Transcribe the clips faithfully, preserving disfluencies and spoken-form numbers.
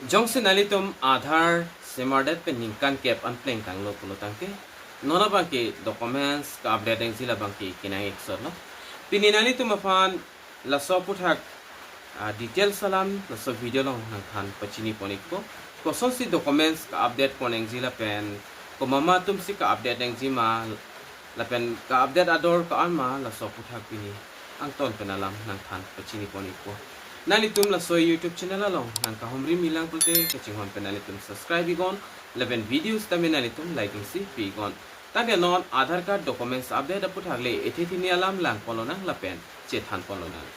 Jongsi nanglitum Aadhaar semardet pen ningkan kep an plengtanglo pulo tangte, non abangke documents ka-update nangji labangke kenang iksotlo. Pini nanglitum aphan laso aphuthak, ah, details alam laso video along nangthan pachini pon ikpo. Kosonsi documents ka-update pon nangji lapen komat atumsi ka-update nangji ma lapen ka-update ador ko-an ma, laso aphuthak pini angton pen alam nangthan pachini pon ikpo. Nanglitum laso YouTube channel along nangkahumri milang pulote kachinghon pen nanglitum subscribe iknon lapen video sitame nanglitum like isi pi iknon. Tangte non Aadhaar card documents update aphuthak le ithi thini alam lang ponlonang lapen chethan ponlonang.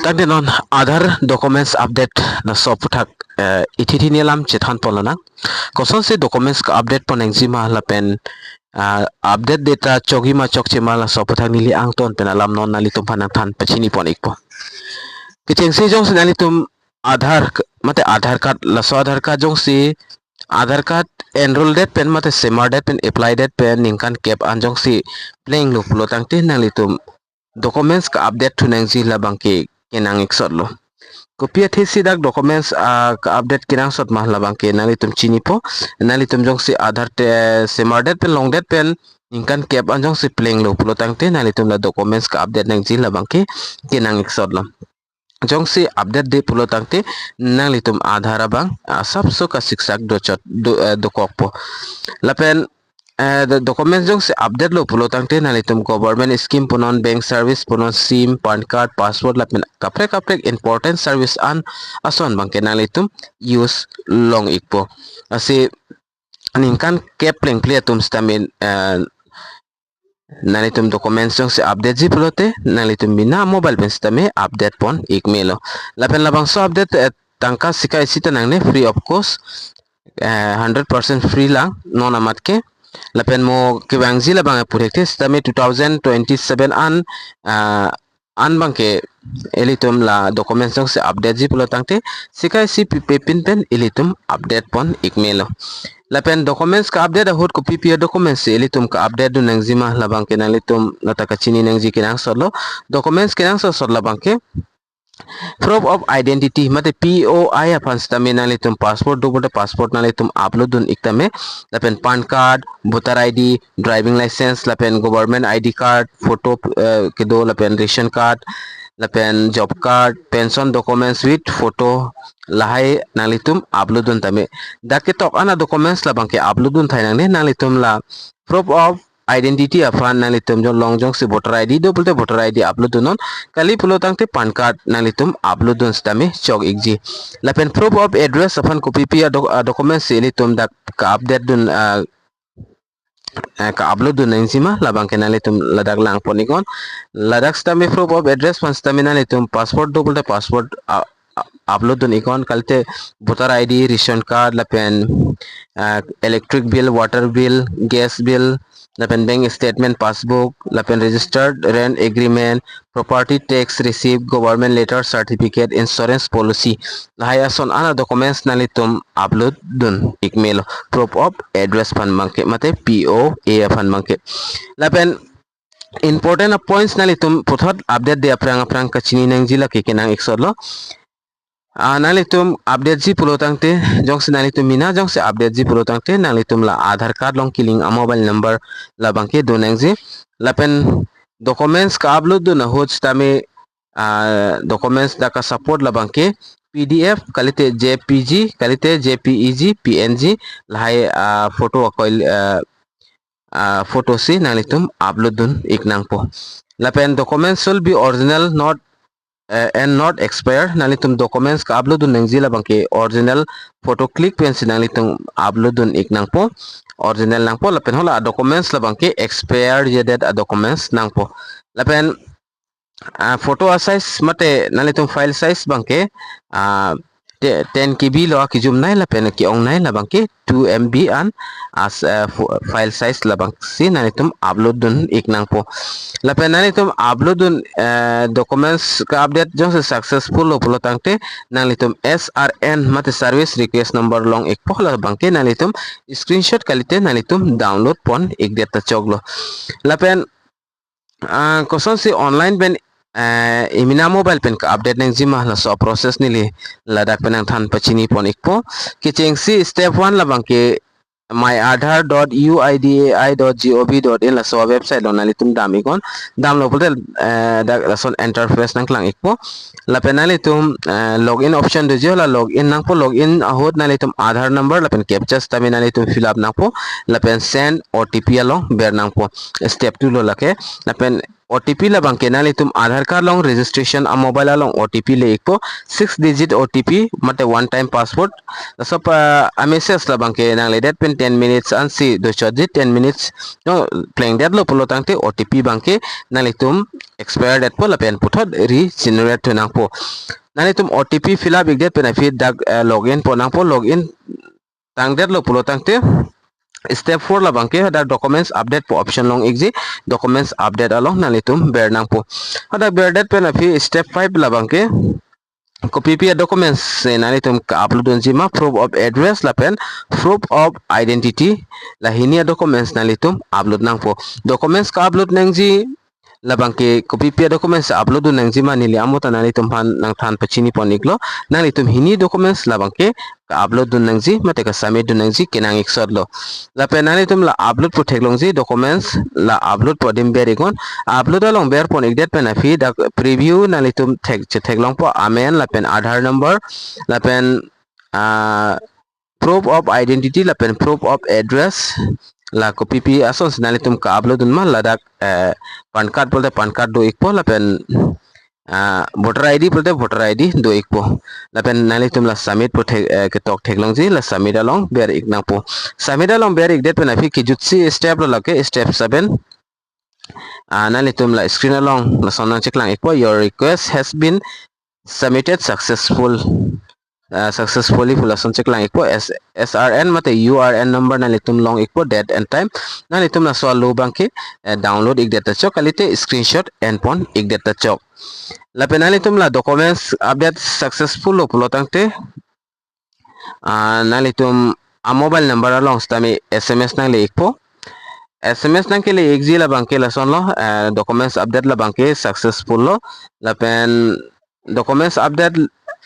Tangte non Aadhaar documents update laso aphuthak, eh, ithi thini alam chethan ponlonang. Kosonsi documents ka-update pon nangji ma lapen, ah, update date ta chokji ma chokche ma, laso aphuthak neli angton pen alam non nanglitum aphan nangthan pachini pon ikpo. Kechengsi jongsi nanglitum Aadhaar k-, mate Aadhaar card, laso Aadhaar card jongsi Aadhaar card enroll det pen mate semardet pen apply det pen ningkan kep an jongsi plenglo pulo tangte nanglitum documents ka-update thu nangji labangke kenang iksotlo. Kopi athesi dak documents, ah, ka-update kenangsot ma labangke nanglitum chinipo. Nanglitum jongsi Aadhaar te semardet pen longdet pen ningkan kep an jongsi plenglo pulo tangte nanglitum la documents ka-update nangji labangke kenang iksotlo. Jongsi update det pulo tangte nanglitum Aadhaar abang asapso kasiksak dochot do, eh, dokokpo. Lapen, eh, do-, documents jongsi update lo pulo tangte nanglitum government scheme punon, bank service punon, SIM, PAN card, passport lapen kaprek kaprek important service an ason abangke nanglitum use long ikpo. Lasi ningkan kep plengple atum sitame, eh, nanglitum documents jongsi update ji pulote nanglitum bina mobile pen sitame update pon ik melo. Lapen labangso update, eh, tangka sika isi ta nangne, free of cost, eh, hundred percent free lang non amat ke. Lapen mo kevangji labang aphuthak te sitame two thousand twenty-seven an, ah, an abangke ilitum la documents jongsi update ji pulo tangte sika isi pipe pin pen ilitum update pon ik melo. Lapen documents ka-update ahut kopi pi a-documents si ilitum ka-update dun nangji ma labangke nanglitum lata kachini nangji kenangsotlo. Documents kenangsot sot labangke proof of identity mate P O I aphan sitame nanglitum passport do pulote passport nanglitum upload dun ik tame, lapen PAN card, voter I D, driving license lapen government I D card, photo, eh, kedo lapen ration card lapen job card, pension documents with photo, lahai nanglitum upload dun tame. Dak ketok an a-documents labangke upload dun thai nangne. Nanglitum la proof of identity aphan nanglitum jong long jongsi voter I D do pulote voter I D upload dun non, kali pulo tangte PAN card nanglitum upload dun sitame chok ikji. Lapen proof of address aphan kopi pi a-doc-, a-documents si ilitum dak ka-update dun, ah, eh, ka-upload dun nangji ma labangke nanglitum ladak lang pon iknon. Ladak sitame proof of address aphan sitame nanglitum passport do pulote passport, ah, ah, upload dun iknon, kalite voter I D, ration card lapen, ah, electric bill, water bill, gas bill lapen bank statement, passbook lapen registered rent agreement, property tax receipt, government letter, certificate, insurance policy, lahai ason an a-documents nanglitum upload dun ik melo, proof of address aphan abangke mate P O A aphan abangke. Lapen important a-points nanglitum puthot update det aphrang aphrang kachini nangji lake kenang iksotlo. Ah, nanglitum update ji pulo tangte, jongsi nanglitum mina jongsi update ji pulo tangte nanglitum la Aadhaar card along kelink a-mobile number labangke do nangji. Lapen documents ka-upload dun ahut sitame, ah, documents dak ka-support labangke P D F kalite J P G kalite J P E G, P N G, lahai, ah, photo akoil, ah, ah, photo si nanglitum upload dun ik nangpo. Lapen documents should be original, not, eh, and not expire. Nanglitum documents ka-upload dun nangji labangke original photo click pensi nanglitum upload dun ik nangpo. Original nangpo lapen hala documents labangke expire jedet a-documents nangpo. Lapen, ah, photo a-size mate nanglitum file size abangke, ah, te-, ten K B lo akijum nai lapen ke-ong nai labangke two M B an as, ah, fo-, file size labangsi nanglitum upload dun ik nangpo. Lapen nanglitum upload dun, eh, documents ka-update jongsi successful lo pulo tangte nanglitum S R N mate service request number long ikpo, labangke nanglitum screenshot kalite nanglitum download pon ikdet ta choklo. Lapen, ah, kosonsi online pen eh, emena mobile pen ka-update nangjima, laso process neli ladak pen nangthan pachini pon ikpo. Kechengsi step one labangke my aadhaar dot U I D A I dot G O V dot in laso website along nanglitum dam iknon. Damlo pulote, eh, dak lason interface nangklang ikpo. Lapen nanglitum, eh, login option doji, hala login nangpo, login ahut nanglitum Aadhaar number lapen captcha sitame nanglitum fill up nangpo, lapen send O T P along ber nangpo. Step two lo lake. Lapen O T P labangke nanglitum Aadhaar card along registration a-mobile along O T P le ikpo, six digit O T P mate one time password. Laso pa a-message labangke nangledet pen ten minutes ansi dochotji, ten minutes no plengdetlo pulo tangte O T P abangke nanglitum expire detpo lapen puthot regenerate thu nangpo. Nanglitum O T P fill up ikdet pen aphi dak, eh, login pon nangpo, login tangdetlo pulo tangte step four labangke hadak documents update pu option long ikji, documents update along nanglitum ber nangpo. Hadak berdet pen aphi step five labangke kopipi a-documents, eh, nanglitum ka-upload dunjima, proof of address lapen proof of identity, la hini a-documents nanglitum upload nangpo. Documents ka-upload nangji labangke kopipi a-documents upload dun nangjima neli amo ta nanglitum aphan nangthan pachini pon iklo. Nanglitum hini documents labangke ka-upload dun nangji mate ka-submit dun nangji kenang iksotlo. Lapen nanglitum la upload pu theklongji documents, la upload pu adim ber iknon. Upload along ber pon ikdet pen aphi dak preview nanglitum thek, chetheklongpo amen lapen Aadhaar number lapen, ah, proof of identity lapen proof of address, la kopipi asonsi nanglitum ka-upload dunma, ladak, eh, PAN card pulote PAN card do ikpo lapen, ah, voter I D pulote voter I D do ikpo. Lapen nanglitum la submit pu thek, eh, ketok theklongji, la submit along ber ik nangpo. Submit along ber ikdet pen aphi kejutsi step lo lake, step seven. Ah, nanglitum la screen along lason nangcheklang ikpo, "Your request has been submitted successful, ah, successfully," pu lason cheklang ikpo. S-, S R N mate U R N number nanglitum long ikpo, date and time. Nanglitum laso alo abangke, eh, download ikdet ta chok, kalite screenshot en pon ikdet ta chok. Lapen nanglitum la documents update successful lo pulo tangte, ah, nanglitum a-mobile number along sitame S M S nangle ikpo. S M S nangkele ikji labangke lasonlo, eh, documents update labangke successful lo. Lapen documents update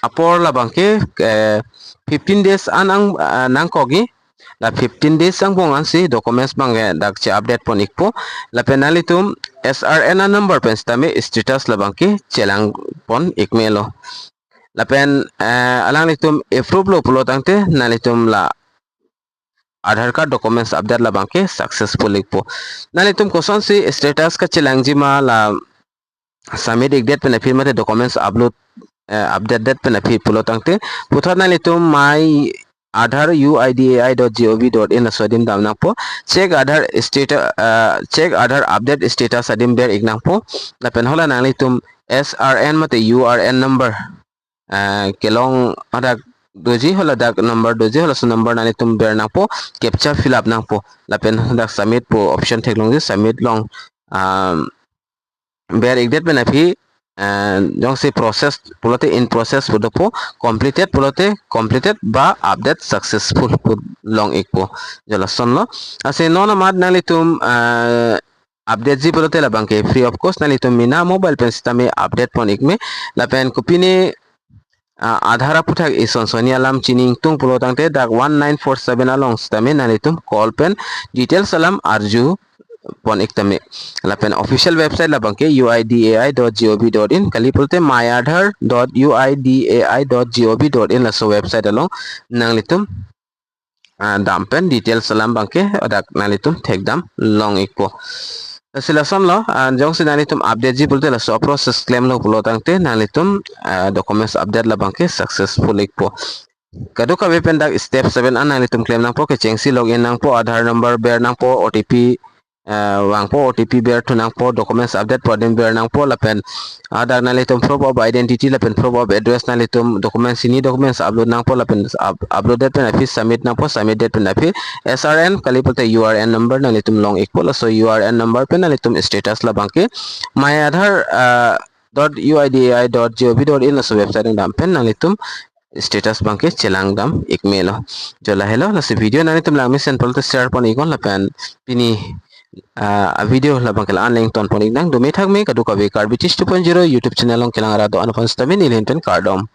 apor labangke, eh, fifteen days an ang, ah, nangkokji. La fifteen days angbong ansi documents abangke dak che-update pon ikpo. Lapen nanglitum S R N a-number pen sitame status labangke chelang pon ikmelo. Lapen, eh, alanglitum approve lo pulo tangte nanglitum la Aadhaar card documents update labangke successful ikpo. Nanglitum kosonsi status kachelangji ma, la submit ikdet pen aphi mate documents upload, eh, update det pen aphi pulo tangte, puthot nanglitum my aadhaar U I D A I dot G O V dot in laso adim dam nangpo. Check Aadhaar status, eh, check Aadhaar update status adim ber ik nangpo. Lapen hala nanglitum S R N mate U R N number, eh, kelong hadak doji, hala dak number doji, halaso number nanglitum ber nangpo, captcha fill up nangpo. Lapen dak submit pu option theklongji, submit along, um, ber ikdet pen aphi, eh, jongsi process pulote in process pu dopo, completed pulote completed ba update successful pu long ikpo. Jo lasonlo. Lasi non amat nanglitum, eh, update ji pulote labangke free of cost, nanglitum mena mobile pen sitame update pon ikme. Lapen kopine, ah, Aadhaar aputhak ison soni alam chini ingtung pulo tangte dak one nine four seven along sitame nanglitum call pen details alam arju pon ik tame. Lapen official website labangke U I D A I dot G O V dot in, kali pulote my aadhaar dot U I D A I dot G O V dot in laso website along nanglitum, ah, dam pen details alam abangke hadak nanglitum thekdam long ikpo. Lasi lasonlo, ah, jongsi nanglitum update ji pulote laso process klemlo pulo tangte nanglitum, ah, documents update labangke successful ikpo. Kadokave pen dak step seven an nanglitum klem nangpo, kechengsi login nangpo, Aadhaar number ber nangpo, O T P, eh, vangpo, O T P ber thu nangpo, documents update pu adim ber nangpo, lapen hadak nanglitum proof of identity lapen proof of address, nanglitum documents, hini documents upload nangpo, lapen up-, upload det pen aphi submit nangpo, submit det pen aphi S R N kali pulote U R N number nanglitum long ikpo, laso U R N number pen nanglitum status labangke my aadhaar, eh, dot U I D A I dot G O V dot in laso website dam pen nanglitum status abangke chelang dam ikmelo. Jo lahelo, lasi video nanglitum langmesen pulote share pon iknon lapen pini ah, a video labang ke la-an le ingtonpon iknang. Dome thakme kadokave Karbi Teach two point zero YouTube channel along kelang arat do-an aphan sitame neli ahin pen kardom.